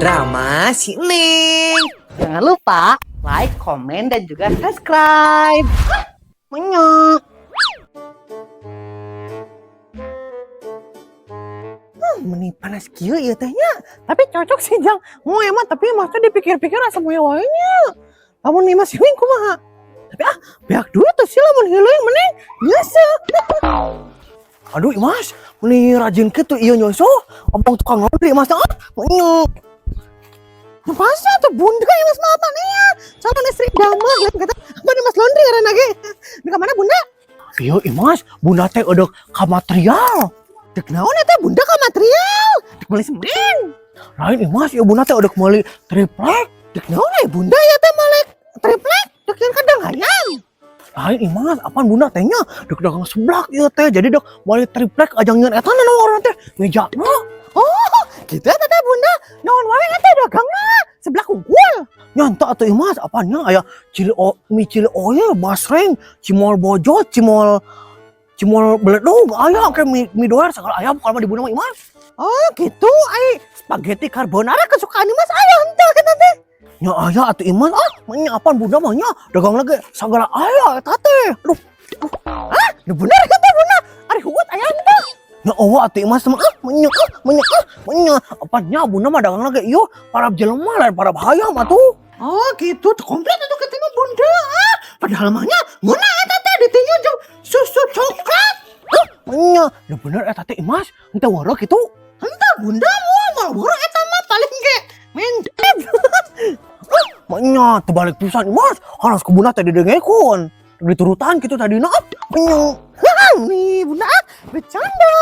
Drama si Neng. Jangan lupa like, komen, dan juga subscribe. Menyok. Meni panas kieu ieu teh nya. Tapi cocok sih, Jang. Mau emang, tapi masa dipikir-pikir asa moal wae nya. Lamun nih masih kumaha? Tapi ah, beak duit tuh sih lamun heuleuy mending biasa. Aduh, Imas, meni rajin kitu ieu nyoso. Abang tukang laundry Imas, ah, menyok. Ya pasti tuh bunda Imas mah apa nih ya? Calon istri idaman lain kata apa nih Mas laundry ngaranna ge. Di mana bunda? Iya Imas, bunda teh udah ka material. Dek naon eta bunda ka material? Dek meuli semen. Lain Imas, ya bunda teh udah meuli triplek. Dek naon eh bunda ya teh malek triplek? Dek yang kadang hayam. Lain Imas, apaan bunda teh nya? Dek dagang seblak ieu teh. Jadi dek meuli triplek aja nyeun eta naon orang teh mejana. Oh, gitu ya teh bunda. Naon wae eta dagangna? Seblak unggul. Nyanta atuh Imas, apaan nya aya cili o, mie cili oil, basreng, cimol bojot, cimol cimol beledog, aya kayak mie, mie doer segala aya pokoknya mah di bunda mah Imas. Oh, gitu. Ai spaghetti carbonara kesukaan Imas aya henteu kita teh. Nya aya atuh Imas, ah, nya apaan bunda mah nya dagang lagi segala aya eta teh. Aduh. Ah, nu bener kata bunda. Ari huut aya henteu. Nya eueuh atuh Imas mah, ah, nya ah, nya ah, nya apaan nya bunda mah dagang lagi ieu para jelema lain para hayam atuh. Oh gitu, komplit itu ketemu bunda. Ah, padahal mah nya ngeunah eta teh ditinju jeung susu coklat. Ah, nya, nu bener eta teh Imas, henteu wareg kitu. Henteu bunda moal moal wareg eta mah paling ge mencet. Ah, nya terbalik pisan Imas, harus ke bunda teh didengekeun. Diturutan kitu tadina. Ah, nya. Nih bunda, ah, bercanda,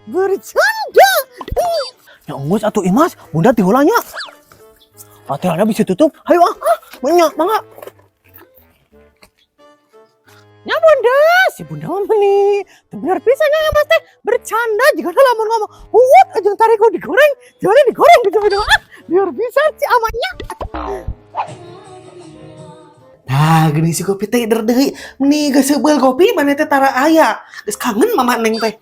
bercanda. Ya enggeus atuh Imas, bunda ti heula nya. Hotelnya bisa tutup. Ayo ah, ah, nya, mangga. Ya bunda, si bunda mah nih. Bener pisan ya Mas teh bercanda jika lamun ngomong huut aja tarik digoreng, jangan digoreng gitu gitu. Ah, biar bisa si amanya. Nah, gini si kopi teh der deui. Meni geus seubeul kopi maneh teh tara aya. Geus kangen mama Neng teh.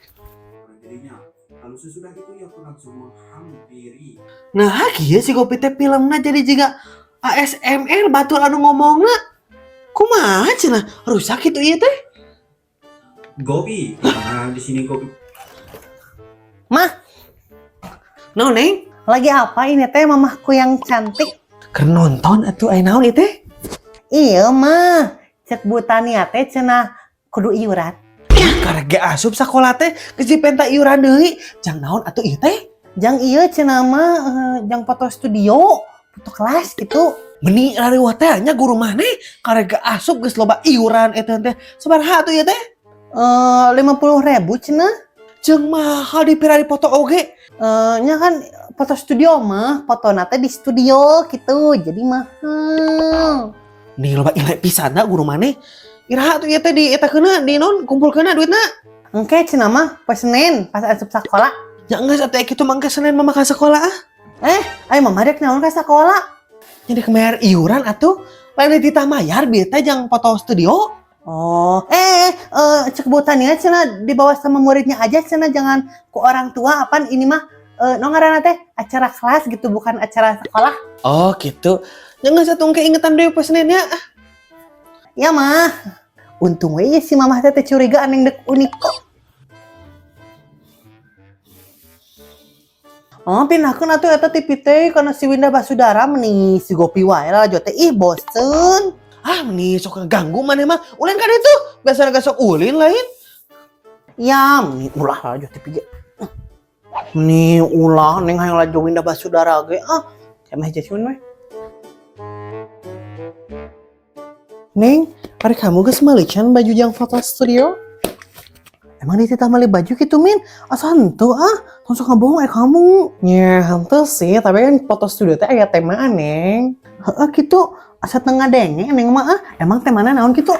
Jadinya kalau sesudah itu ya aku langsung menghampiri. Nah, kieu si kopi teh filmna jadi jiga ASMR batur anu ngomongna. Kumaha cenah rusak kitu ieu teh? Gopi karena di sini Gopi. Mah, Naon, Neng? Lagi apa ini teh, mamahku yang cantik? Keur nonton atuh, aya naon ieu teh? Iya mah, cek Bu Tania teh cenah kudu iuran. Karek ge asup sakola teh geus dipenta iuran deui. Jang naon atuh ieu teh? Jang iya cenah mah jang foto studio, foto kelas gitu. Meni rariweuh teh nya guru maneh karek ge asup geus loba iuran eta teh. Sabaraha atuh ieu teh? Eh, 50.000 cenah. Jeung mahal dipira foto oge. Eh, nya kan foto studio mah, foto teh di studio gitu, jadi mahal. Nih loba ilek pisan da guru maneh. Iraha atuh ieu teh di eta keuna di non kumpulkeuna duitna? Engke cenah mah poe Senin pas asup sekolah. Ya geus atuh kitu mah engke Senin mah ka sekolah ah. Eh, ayo mama rek naon ka sekolah? Jadi kemayar iuran atuh. Lain dititah mayar bieu teh jang foto studio. Oh, cek Bu Tania cenah dibawa sama muridnya aja cenah, jangan ku orang tua, apaan ini mah no ngaranna teh acara kelas gitu, bukan acara sekolah. Oh gitu. Ya geus atuh engke ingetan deui poe Senin ya. Ya mah. Untung we si mamah teh teu curiga aneng dek unik kok. Oh, pindahkeun atuh eta TV teh kana si Winda Basudara, meni si Gopi wae lah teh, ih bosen. Ah, meni sok ganggu maneh mah. Ulin ka ditu. Biasana ge sok ulin lain. Ya, meni ulah lah TV ge. Meni ulah neng hayang laju Winda Basudara ge ah. Kemeh jasun we. Neng, ari kamu geus meuli can baju jang foto studio? Emang dititah meuli baju gitu, Min? Asa henteu ah, tong sok ngabohong eh kamu. Nya, henteu sih, tapi kan foto studio teh aya temaan, Neng. Heeh gitu, asa teu ngadenge neng mah ah. Emang temana naon gitu?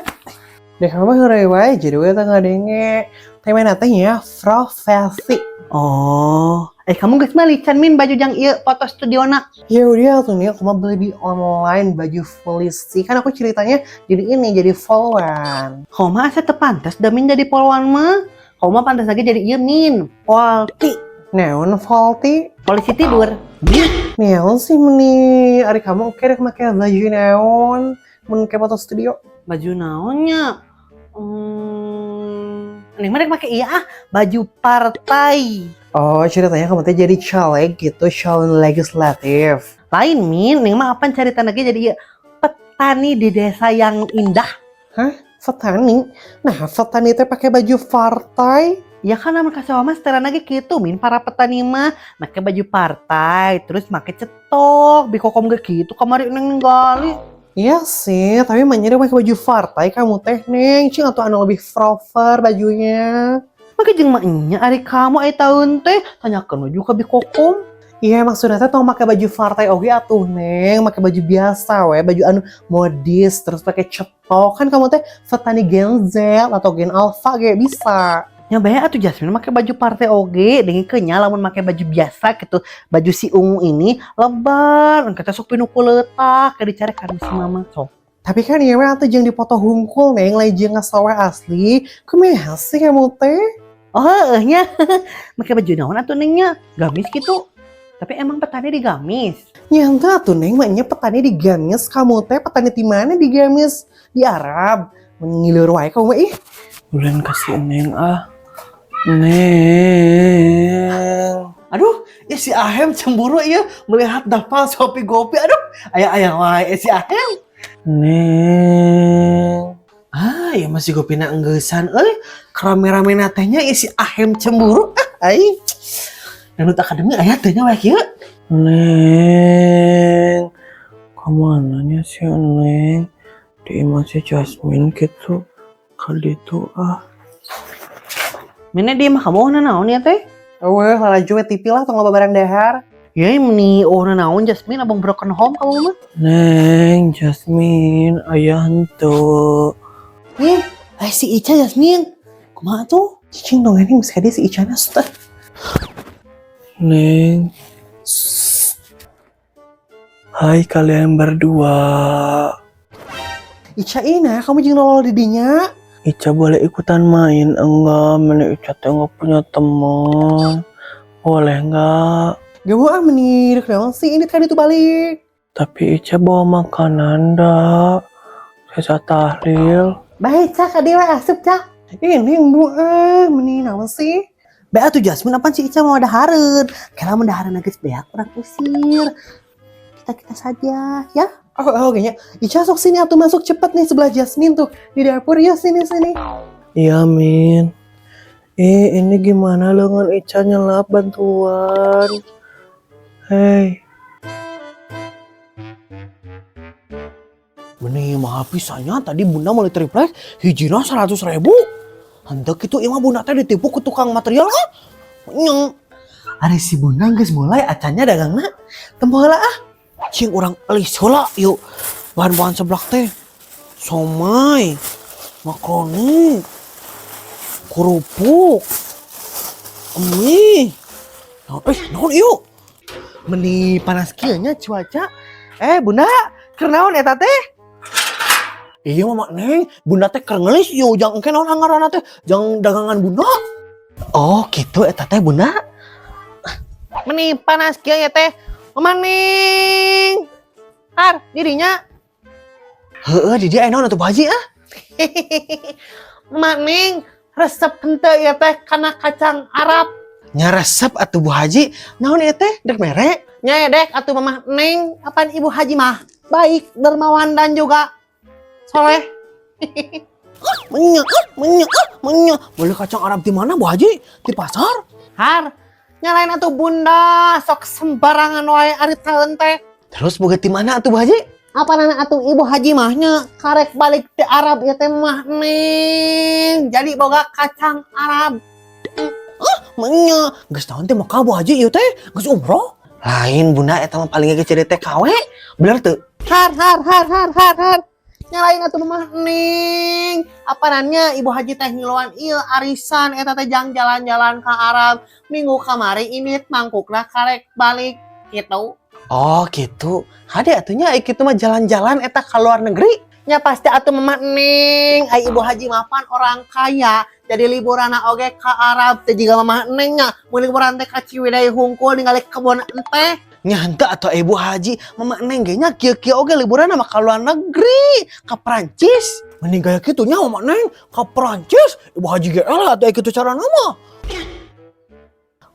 Deh kamu mah heureuy wae jadi we teu ngadenge. Temana teh nya profesi. Oh, eh kamu geus meuli can, Min, baju jang ieu foto studiona? Ya udah tuh nih aku mah beli di online baju polisi. Kan aku ceritanya jadi ini jadi polwan. Kamu mah asa teu pantas da, Min, jadi polwan mah. Kamu mah pantas lagi jadi ieu, Min, polki. Naon faulty? Polisi tidur. Naon sih meni ari kamu oke rek make baju naon mun ke foto studio? Baju naonnya? Neng mah rek make iya ah, baju partai. Oh, ceritanya kamu teh jadi caleg gitu, calon legislatif. Lain, Min, neng mah apa cerita lagi jadi ieu, petani di desa yang indah. Petani? Nah, petani teh pakai baju partai. Ya kan lamun ka sawah mah setelan lagi gitu, Min, para petani mah make baju partai, terus make cetok, Bi Kokom ge gitu kamari neng ninggali. Iya sih, tapi mah pakai baju partai kamu teh, Neng. Cing atau anu lebih proper bajunya. Make jeung mah nya ari kamu aya tahun teh tanyakeun we juga Bi Kokom. Iya, maksudnya teh tong make baju partai oge atuh, Neng. Make baju biasa we, baju anu modis terus pakai cetok. Kan kamu teh petani Gen Z atau Gen Alpha ge bisa. Nya bae atuh Jasmine make baju partai oge, dengikeun nya lamun make baju biasa gitu, baju si ungu ini lebar, engke teh sok pinuh ku leutak, kayak dicarekan si mama sok. Tapi kan ieu we atuh jeung dipoto hungkul, Neng, lain jeung ngasawah asli. Kumaha sih kamu teh? Oh, heueuh nya. Make baju naon atuh Neng nya? Gamis gitu. Tapi emang petani di gamis. Nya henteu atuh, Neng, maknya petani di gamis. Kamu teh petani di mana di gamis? Di Arab. Ngilir wae kamu mah ih. Bulan kasih Neng ah. Neng. Aduh, ya si Ahem cemburu ya melihat Dafal Sopi Gopi. Aduh, aya-aya wae si Ahem. Neng. Ah, ya masih Gopina enggeusan euy. Kerame-rame teh nya ya si Ahem cemburu. Ah, ai. Dangdut Akademi aya teh nya wae kieu. Neng, kemana nya si Neng? Di imah si Jasmine gitu. Kali itu ah. Mene di mah kamu naon ya teh? Eueuh, lalajo we TV lah tong loba barang dahar. Ya meni oh naon Jasmine abang broken home kamu mah. Neng, Jasmine, ayah henteu. Ih, eh si Ica Jasmine. Kumaha tuh? Cicing dong ini bisa dia si Icana sudah. Neng. Hai kalian berdua. Ica ina, kamu jeung nolol di dinya. Ica boleh ikutan main enggak? Mana Ica teh nggak punya teman. Boleh enggak? Gak mau ah meni rek naon sih ini tadi tuh balik. Tapi Ica bawa makanan dah. Sesa tahlil. Baik, Cak, ka dieu we asup, Cak. Ini bu ah meni naon sih? Bae atuh Jasmine apaan si Ica mau dahareun? Kela mun dahareun geus beak urang usir. Kita-kita saja, ya. Oh, kayaknya Ica sok sini atuh masuk cepet nih sebelah Jasmine tuh di dapur ya, sini sini. Iya, Min. Eh, ini gimana lengan Ica nyelap bantuan. Hei. Meni mahal pisannya tadi bunda meuli triplek hijina 100.000. Henteu kitu ieu mah bunda teh ditipu ku tukang material ah. Nyeng. Ari si bunda geus mulai acannya dagangna. Tempo heula ah. Cing urang elis heula yuk. Bahan-bahan seblak teh. Somai, makaroni, kerupuk, mie. Naon eh naon ieu? Meni panas kieu nya cuaca. Eh, Bunda, keur naon eta teh? Iya mama Neng, bunda teh keur ngelis ieu jang engke naon anggaranna teh, jang dagangan bunda. Oh, gitu eta teh Bunda. Meni panas kieu ya teh. Mama Ning. Har, dirinya. Heeh, di dia naon atuh Bu Haji ah? Mak Ning, resep henteu ieu teh kana kacang Arab. Nya resep atuh Bu Haji, naon ieu teh? Dek mere? Nya dek atuh Mamah Neng, apaan Ibu Haji mah baik, dermawan dan juga soleh. Menya, menya, menya. Beli kacang Arab di mana Bu Haji? Di pasar? Har, nyalain atuh Bunda, sok sembarangan wae ari taeun teh. Terus boga di mana atuh Bu Haji? Apa nana atuh Ibu Haji mahnya karek balik di Arab ya teh mah Neng. Jadi boga kacang Arab. Menya, geus naon teh Mekah Bu Haji ieu teh? Geus umroh? Lain bunda eta mah paling ge jadi TKW. Bener teu? Har har har har har har. Nyalain atuh mah Neng. Apa nanya Ibu Haji teh ngiluan ieu arisan eta teh jang jalan-jalan ke Arab. Minggu kamari ini mangkukna karek balik gitu. Oh gitu. Hade atuh nya kitu mah jalan-jalan eta ka luar negeri. Nya pasti atuh Mama Neng, ai Ibu Haji mapan orang kaya, jadi liburan oge ka Arab teh jiga Mama Neng nya, mun liburan teh ka Ciwidey hungkul ningali kebon enteh. Nya henteu atuh Ibu Haji, Mama Neng ge nya kieu-kieu oge liburan mah ka luar negeri, ka Prancis. Mending gaya kitu nya Mama Neng, ka Prancis. Ibu Haji ge elah atuh kitu carana mah.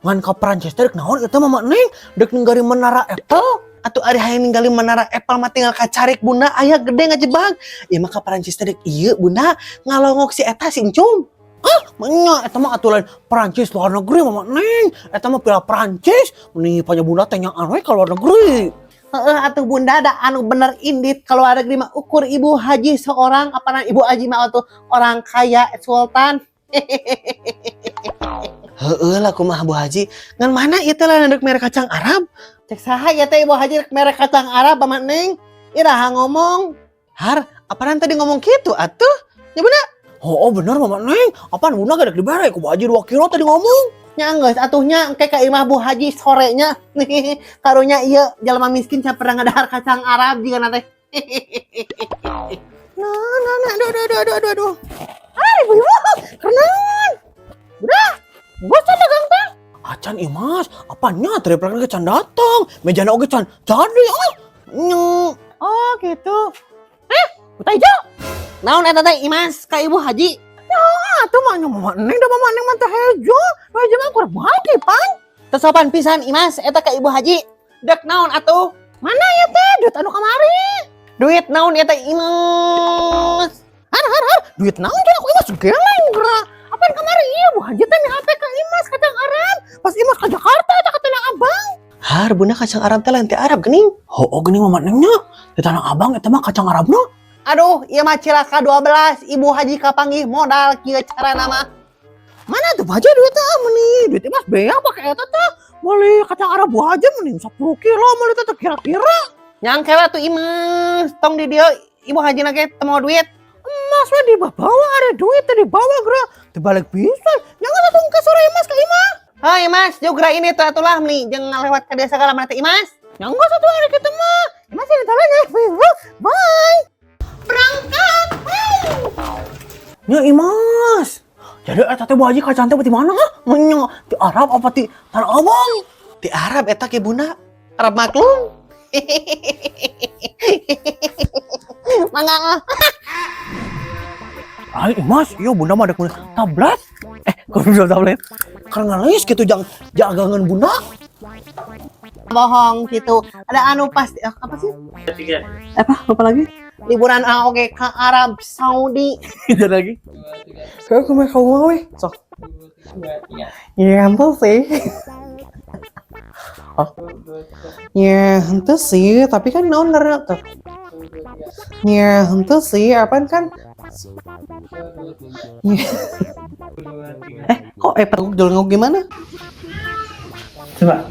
Ngan ka Prancis teh rek naon eta Mama Neng? Dek ningali Menara Eiffel. Atuh ari hayang ningali Menara Eiffel mah tinggal kacarik, Bunda, aya gede ngajebag. Ieu mah ka Prancis teh dek ieu, Bunda, ngalongok si eta si Encum. Ah, nya eta mah atuh lain Prancis luar negeri Mama Neng. Eta mah pila Prancis. Mending panya Bunda teh nyaan we ka luar negeri. Heeh atuh Bunda, da anu bener indit ka luar negeri mah ukur Ibu Haji seorang, apana Ibu Haji mah atuh orang kaya sultan. Heeh lah kumaha Bu Haji. Ngan mana ieu teh lain rek mere kacang Arab? Cek saha ya teh Ibu Haji rek mere kacang Arab, Mama Neng? Iraha ngomong? Har, apaan tadi ngomong gitu atuh? Ya Bunda? Oh, bener Mama Neng. Apaan Bunda gak dibere ku Bu Haji 2 kilo tadi ngomong. Nya geus atuh nya, engke ka imah Bu Haji sorenya. Karunya ieu jelema miskin can pernah ngadahar kacang Arab jiga teh. Nah, nah, nah, aduh, aduh, aduh, aduh, aduh. Ah, ibu-ibu, kerenangan. Udah, bosan dagang teh. Acan Imas, apanya triplek ge can datang. Mejana oge can jadi ah. Nyeng. Oh, gitu. Eh, buta hijau. Naon eta teh Imas ka Ibu Haji? Ya, atuh mah nya Mama Neng, da Mama Neng mah teh hejo. Nu hejo mah kur Bu Haji pan. Teu sopan pisan Imas eta ka Ibu Haji. Dek naon atuh? Mana ya teh duit anu kamari? Duit naon eta Imas? Har har har, duit naon cenah ku Imas geleng geura. Apaan kamari ieu Bu Haji teh HP ka Imas kacang Arab. Pas Imas ke Jakarta eta ke Tanah Abang. Har, Bunda kacang Arab teh lain ti Arab geuning. Heuh geuning Mama Neng nya. Di Tanah Abang eta mah kacang Arabna. Aduh, ieu mah cilaka 12, Ibu Haji kapanggih modal kieu carana mah. Mana tuh Bu Haji duitnya ah meni duit Imas beak pake eta teh. Meuli kacang Arab Bu Haji meni 10 kilo meuli teh kira-kira. Nyangke we atuh Imas, tong di dieu Ibu Haji na ge teu mau duit. Emas we dibawa ada duit teh dibawa geura. Dibalik pisan. Jangan atuh ke sore Imas ka imah. Hai Imas, jugra ini tuh atulah meni jeung ngalewat ka desa segala mana teh Imas. Ya enggak satu hari kita mah. Imas ini tolong ya, Ibu. Bye. Berangkat. Nya Imas. Jadi eta teh Bu Haji kacang teh di mana ah? Nya di Arab apa di Tanah Abang? Di Arab eta ke Bunda. Arab maklum. Mangga ah. Ai Imas, iya Bunda mah ada meuli tablet. Eh, kok bisa tablet? Karena ngelis gitu jangan jagangan Bunda. Bohong gitu. Ada anu pasti apa sih? Apa? Lupa lagi? Liburan ah oke ke Arab Saudi. Itu lagi. Kayak aku mau kamu weh. Sok. Ya, henteu sih. Oh. Ya, henteu sih, tapi kan naon karena tuh. Ya, henteu sih, apaan kan? Ya. Eh, kok jual gimana? Coba.